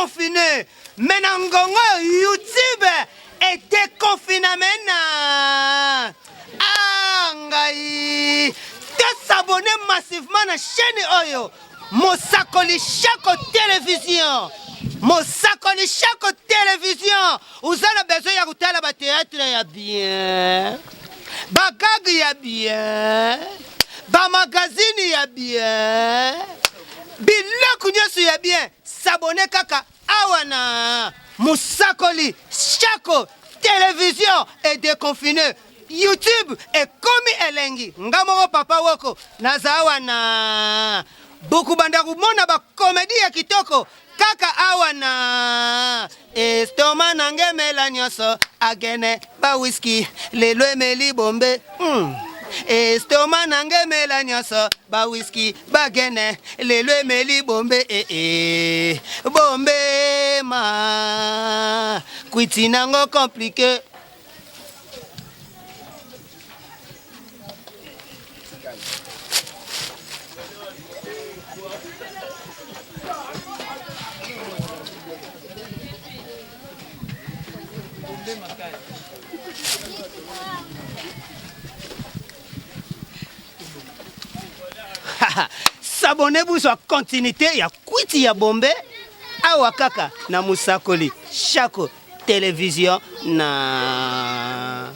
déconfine mais na ngongo oyo youtube edeconfiname na ah ngai tosabone massivement na chaîne oyo mosakoli shako television mosakoli shako television oza na besoin ya kotala bateatre ya bien bagage ya bien bamagazini ya bien biloko nyonso ya bien sabone kaka awa na mosakoli shako television e deconfine youtube ekomi elengi nga moko papa woko naza wana bokobanda komona bakomedi ya kitoko kaka awa na estoma na nge emela nyonso agene bawiski lelo emeli bombe mm. estoma na nge emela nyonso bawiski bagene lelo emeli bombe ee eh, eh. bombe ma kwiti nango komplike S'abonner buzwa continuité ya kwiti ya bombe awa kaka na mosakoli Shako Television na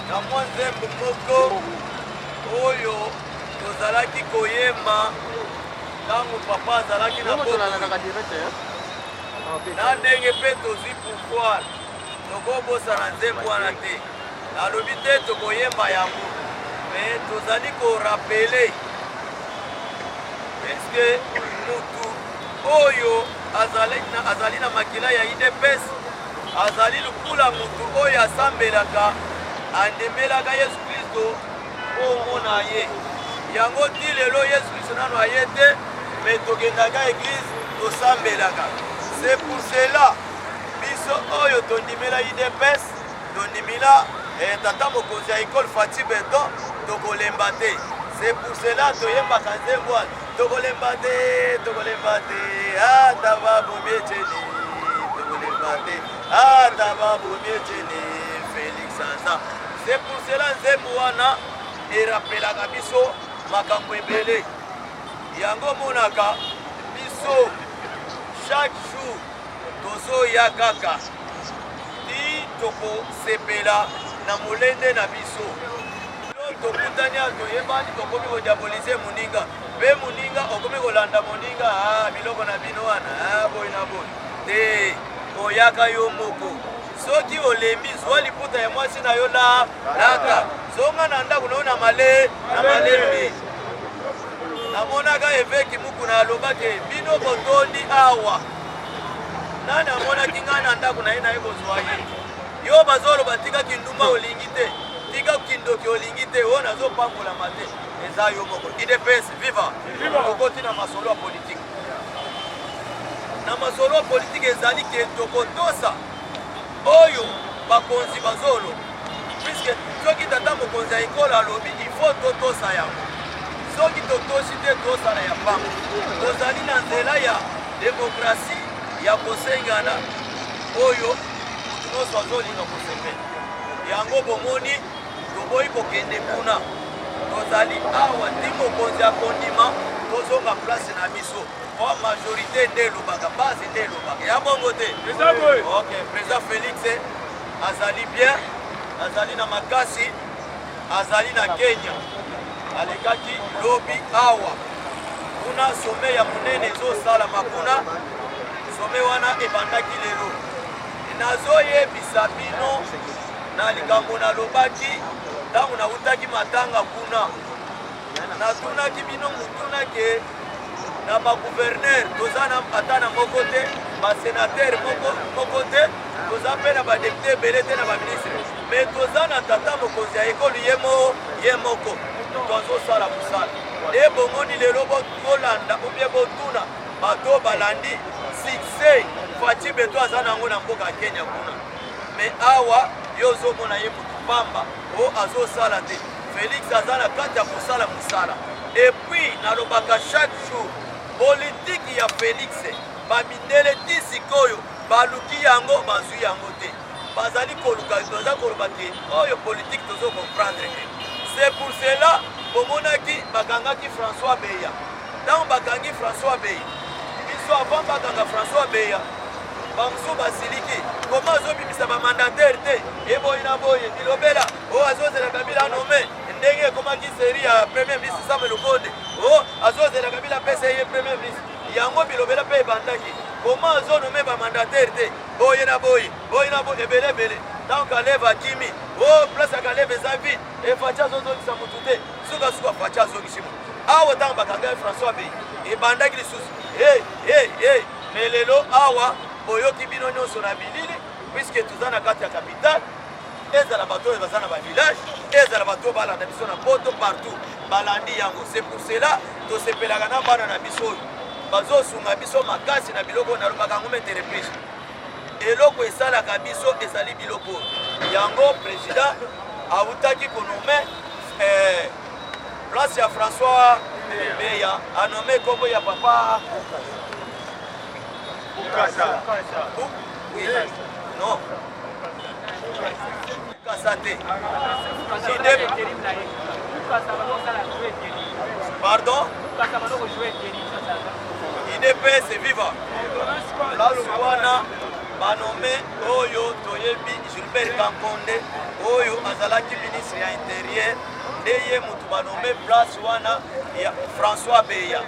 Na mwa nzembo moko oyo tozalaki koyemba ntango papa azalaki na bomoi na ndenge mpe tozwi pouvoir. Tokobosana nzembo wana te. Nalobi te tokoyemba yango, mais tozali ko rappeler puisque mutu oyo azali na, azali na makila ya UDPS azali lukula mutu oyo asambelaka andimelaka Yesu Kristo mpo omona ye yango ti lelo Yesu Kristo nano aye te, mais tokendaka eglise tosambelaka. C'est pour cela biso oyo tondimela UDPS tondimila eh, tata mokonzi ya ekole Fatshi Beton, tokolemba te. C'est pour cela toyembaka nzembo wana, tokolemba te, tokolemba te, ata babomi Etienne, tokolemba te, ata babomi Etienne, Felix aza. C'est pour cela nzembo wana erapelaka biso makambo ebele. Yango omonaka biso chaque jour tozoya kaka ti tokosepela na molende na biso. Tokutani awa, toyebani, tokomi kodiabolize moninga mpe moninga okomi kolanda moninga, ah, biloko na bino wana, ah, boye na boye te. Oyaka yo moko, soki olembi zwa liputa ya mwasi na yo la lata, zonga na ndako na yo na male na malembe. Namonaka eveki Mukuna alobaki bino botondi awa, nani amonaki ngai na ndako na ye naye kozwa ye? Yo bazoloba tika kindumba olingi te, tika kindoki olingi te, oyo nazopambolama te, eza yo moko. UDPS viva! Tokoti na masolo ya politike. Na masolo ya politike ezali ke tokotosa oyo bakonzi bazoloba, puisque soki tata mokonzi ya ekolo alobi il faut totosa yango. Soki totosi te tosala ya pamba. Tozali na nzela ya demokrasi ya kosengana oyo moto nyonso azolinga kosepela yango. Bomoni, toboyi kokende kuna, tozali awa ti mokonzi akondima tozonga place na biso. Po majorité nde elobaka, base nde elobaka ya bongo te. Ok, président Félix azali bien, azali na makasi, azali na Kenya, alekaki lobi awa. Kuna sommet ya monene ezosalama kuna, sommet wana ebandaki lelo. Nazoyebisa bino na likambo nalobaki ntango nautaki matanga kuna, natunaki bino mutuna ke na bagouverneur toza na ata na moko te, basénateur moko, moko te, toza mpe na badéputé ebele te, na baministre, mais toza na tata mokonzi ya ekolo ye mo ye moko moto azosala mosala. Nde bomoni lelo, bolanda ou bien botuna bato balandi succès Fatshi Beto aza nango na mboka ya Kenya kuna, mais awa yo ozomona ye motu pamba o azosala te. Félix aza na kati ya kosala mosala. Et puis nalobaka chaque jour, politike ya Félix, bamindele ti sikoyo baluki yango, bazwi yango te. Bazali koluka, baza koloba te oyo politike tozo comprendre te. C'est pour cela bomonaki bakangaki François Beya. Ntango bakangi François Beya, biso avant bakanga François Beya, bamosusu basiliki koma azobimisa bamandataire te, eboyi na boye bilobela oyo azozela Kabila anome, ndenge ekomaki série ya premier ministre Samuel Lukonde, o azozela Kabila apesa ye premier ministre. Yango bilobela mpe ebandaki koma azonome bamandataire te, boye na boye, boye na boye, ebele ebele. Ntango Kaleve akimi, o place ya Kaleve eza vide, eFatshi azozongisa motu te. Sukasuka Fatshi azongisi motu awa. Ntango bakanga ye François Beya, ebandaki lisusu hey, hey, hey. Mais lelo awa boyoki bino nyonso na bilili, puisque toza na kati ya capitale, ezala bato oyo baza na bavillage, ezala bato oyo balanda biso na poto, partout balandi yango. C'est pour cela tosepelaka na bana na biso oyo bazosunga biso makasi na biloko oyo nalobaka yango maintes reprises. Eloko esalaka biso ezali biloko oyo. Yango président awutaki konome place ya François Beya, anome kombo ya papa oui. Non, Bukasa te, pardon. UDPS viva! Place wana banome oyo toyebi Gilbert Kankonde oyo azalaki ministre ya intérieur, nde ye motu banome place wana ya François Beya.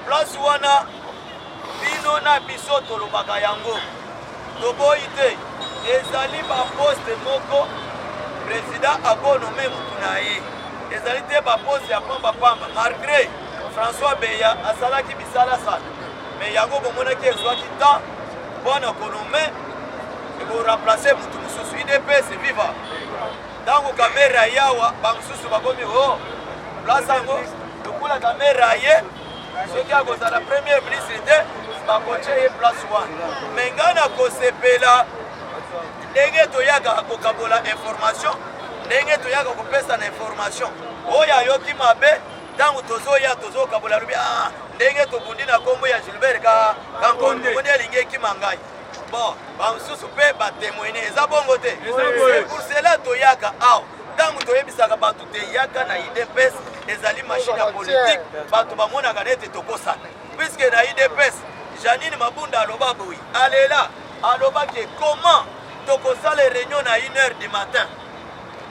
Place wana bino na biso tolobaka yango, toboyi te. Ezali ba poste moko president akonome mutu na ye, ezali te ba poste ya pamba pamba. Malgré François Beya asalaki bisala sala, mais yango bomonaki ezwaki temps mpo na konome ekoremplace mutu mosusu. UDPS viva! Ntango Kamerhe ayawa, bamosusu bakomi o oh, place yango lokola Kamerhe aye soki akozala premier ministre te bakotie ye place wana. Me ngai nakosepela ndenge toyaka kokabola information, ndenge toyaka kopesa na information. Oyo ayoki mabe ntango tozoya tozokabola, alobi ah, ndenge tobundi na nkombo ya Gilbert Kankonde, omoni alingi ekima ngai. Bon, bamosusu mpe batemoine, eza bongo te. C'est pour cela toyaka awa ntango toyebisaka bato te yaka na UDPS, ezali machine ya politique, bato bamonaka nete tokosana, puisque na UDPS Janine Mabunda aloba boye, alela alobaki comment tokosala réunion na 1 heure du matin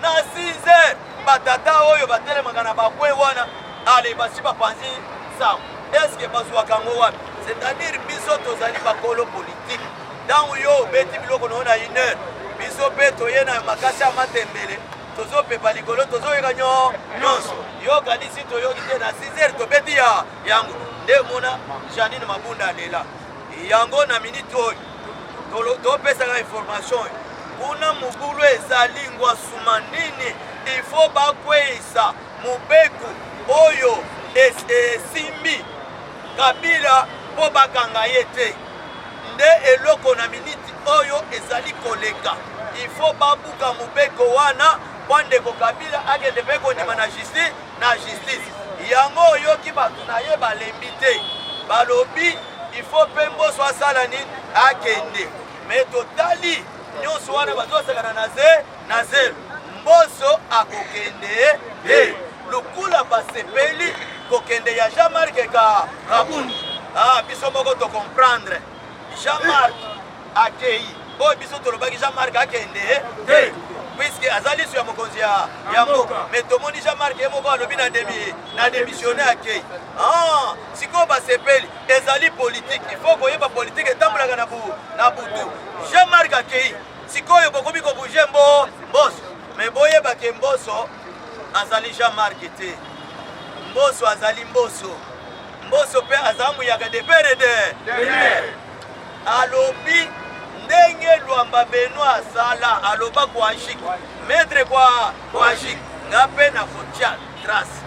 na 6 heures, batata oyo batelemaka na bakwe wana ale basi bapanzi sango, eske bazwaka yango wapi? C'est-à-dire biso tozali bakolo politique. Ntango yo obeti biloko na yo na 1 heure, biso mpe toye na makasi ya matembele, tozopepa likolo, tozoyoka nyonso. Yo kanisi toyoki te, na 6 heures tobeti ya yango nde mona Janine Mabunda alela yango. Na minute oyo topesaka information oyo, kuna mobulu ezali ngwasuma nini, il faut bakweyisa mobeko oyo esimbi Kabila mpo bakanga ye te. Nde eloko na miniti oyo ezali koleka, il faut babuka mobeko wana mpo ndeko Kabila akende mpe kondima na justice, na justice yango. Oyoki bato na ye balembi te, balobi il faut mpe Mboso asala nini, akende. Me totali nyonso wana bazosakana na ze na zelo, Mboso akokende te lokola basepeli kokende ya Jean-Marc Kabund. Ah, biso moko tocomprendre Jean-Marc akei oyo biso tolobaki Jean-Marc akende te, puisque aza liso ya mokonzi ya mboka. Mais tomoni Jean-Marc ye moko alobi na demi na démissionne, akei. Ah, sikoyo basepeli, ezali politique, il faut koyeba politique etambolaka na na butu. Jean-Marc akei, sikoyo bokomi kobouge mbo Mboso. Me boyeba ke Mboso azali Jean-Marc te, Mboso azali Mboso. Mboso mpe aza muyaka de pere de alobi ndenge Lwamba Benoit asala, aloba kwashik maître kwa kwashik, nga mpe nakotia trace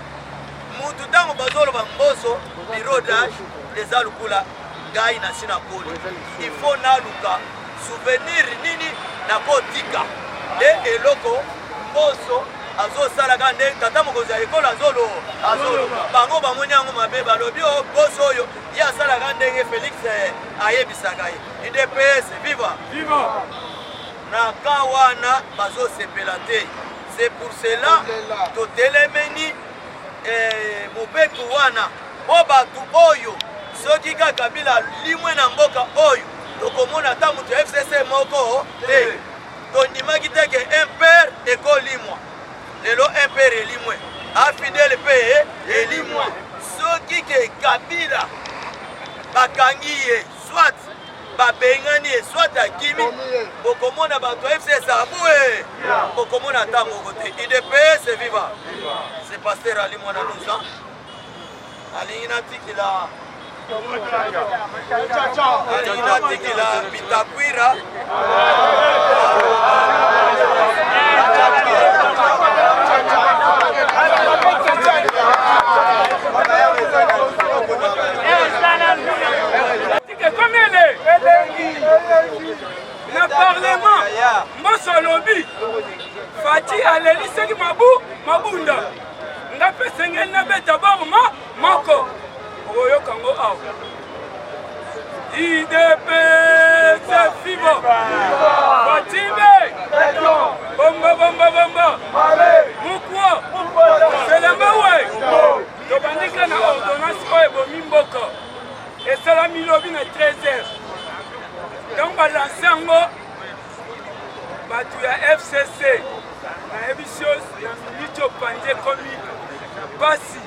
mutu. Ntango bazoloba Mboso bureau d'âge eza lokola ngai nasi nakoli, il faut naluka souvenir nini nakotika. Nde eloko Mboso azosalaka nde tata mokonzi ya ekolo azolo azoloba, bango bamoni yango mabe, balobi o Mboso oyo ye asalaka ndenge Félix ayebisaka ye. UDPS viva! Na ka wana bazosepela te, c'est pour cela totelemeni mobeko wana mpo bato oyo soki kaka Kabila limwe na mboka oyo, tokomona ata moto ya FCC moko te. Tondimaki te ke MPR ekolimwa, lelo MPR elimwe, afidele mpe elimwe. Soki ke Kabila bakangi ye, soit babengani ye, soit akimi, bokomona bato ya FCC abue, bokomona ata moko te. UDPS viva! C'est pasteur Ali Mwana Luza alingi natikila, alingi natikila Bitakwira. Ekomi ele na parlement, Mboso alobi Fati alelisaki mabu Mabunda, nga mpe sengeli nabeta bor ma moko. Okoyoka ngo awa. UDPS viva! Fatibe bomba bomba bomba mukwa selemba we. Tobandika na ordonnance oyo ebomi mboka, esalami lobi na 13 heures. Ntango balanse yango, bato ya FCC nayebi so na miniti opanzi ekomi pasi.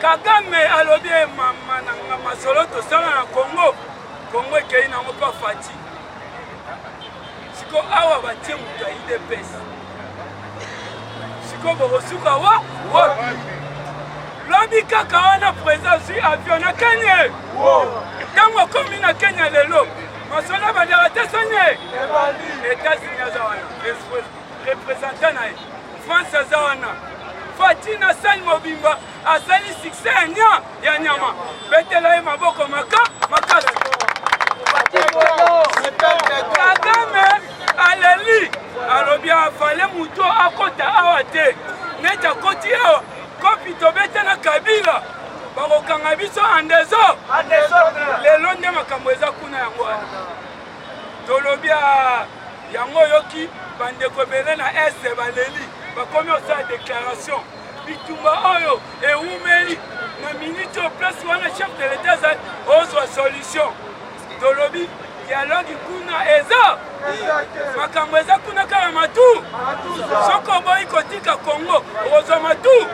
Kagame alobi e mama na nga, masolo tosala na Congo, Congo ekei nango mpa Fati. Sikoyo awa batie moto ya UDPS, sikoyo bokosuka wa wapi? Lobi kaka wana président azwi avion na Kenya. Ntango akomi na Kenya lelo, masolo ebandaka te sanye. États-Unis aza wana, représentant na ye. France aza wana. Fatshi na sali mobimba asali succès ya nya ya nyama. Betela ye maboko maka makasi. Kagame aleli alobi afale moto akota awa te neti akoti awa kopi tobeta na Kabila bakokanga biso en désordre. Lelo nde makambo eza kuna yango wana tolobi yango oyoki bandeko ebele na este baleli bakomi osala déclaration bitumba oyo ewumeli na minute oyo place wana chef de l'etat azali ozwa solution. Tolobi dialogue kuna eza makambo eza kuna kaka matu soki oboyi kotika Congo okozwa matu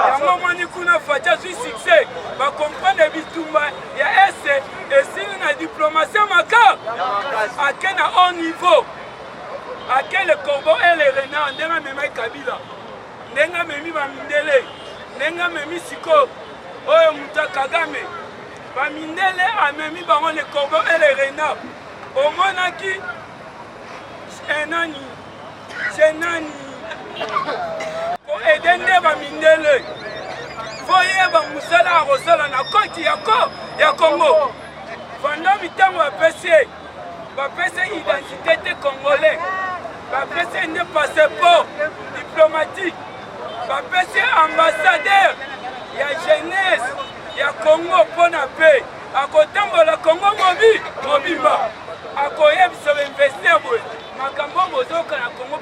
yango omoni kuna Fatshi azwi succès bakomprendre bitumba ya este esili na diplomatie maka ake na haut niveau ake le corbeau et le renard ndenge amemaki Kabila ndenge amemi bamindele ndenge amemi sikoyo oyo moto ya Kagame bamindele amemi bango le corbeau et le renard omonaki enani senani koede nde bamindele foyeba mosala ya kosala na koti ya ko ya Congo Vandomi ntango bapesi ye bapesi identité te congolais bapesi ye nde passeport diplomatique bapesi ambassadeur ya jeunesse ya Congo mpo na pe akotambola Congo mobi mobimba akoyebisa bainvestir boye makambo oyo bozoyoka na Congo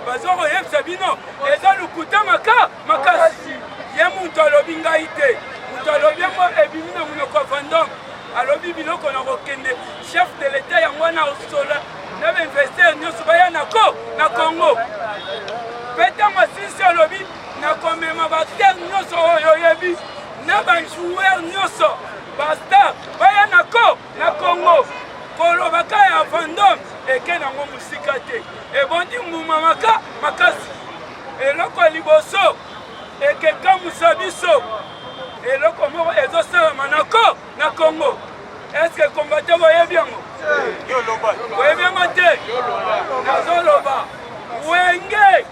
bazokoyebisa bino eza lokuta maka makasi ye moto alobi ngai te moto alobi yango ebimi na monoko ya Vandome alobi biloko na kokende chef de l'etat yango wana osola na bainvestir nyonso baya na ko na Congo mpe ntango asilisi alobi nakomema baacteur nyonso oyo oyebi na bajoueur nyonso bastar baya na ko na Congo kolobaka ya Vandome eke nango mosika te ebondi mbuma maka makasi eloko ya liboso ekekamwisa biso eloko moko ezosalama na ko na Congo eske kombate boyebi yango boyebi yango te nazoloba wenge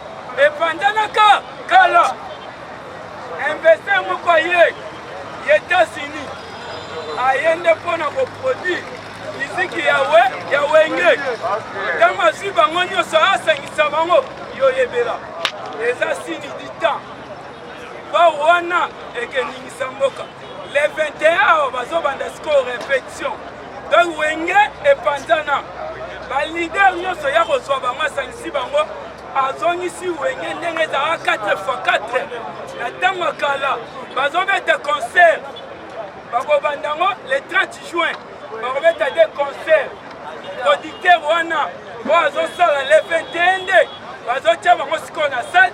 epandanaka kala investir moko aye États-Unis aye nde mpo na koproduire miziki ya we ya wenge ntango azwi bango nyonso asangisa bango yoyebela eza sini du temps ba wana ekeningisa mboka le 21 awa bazobanda sikoyo répétition donc wenge epanzana balider nyonso ya kozwa bango asangisi bango azongisi wenge ndenge ezalaka 4 x 4 na ntango ya kala bazobeta concert bakobanda yango le 30 juin bakobeta de concert producteur wana oyo azosala le 21 nde bazotia bango sikoyo na salle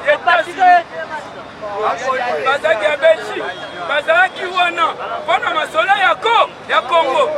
États-Unis bazalaki ya Belgique bazalaki wana mpo na masolo ya ko ya Congo.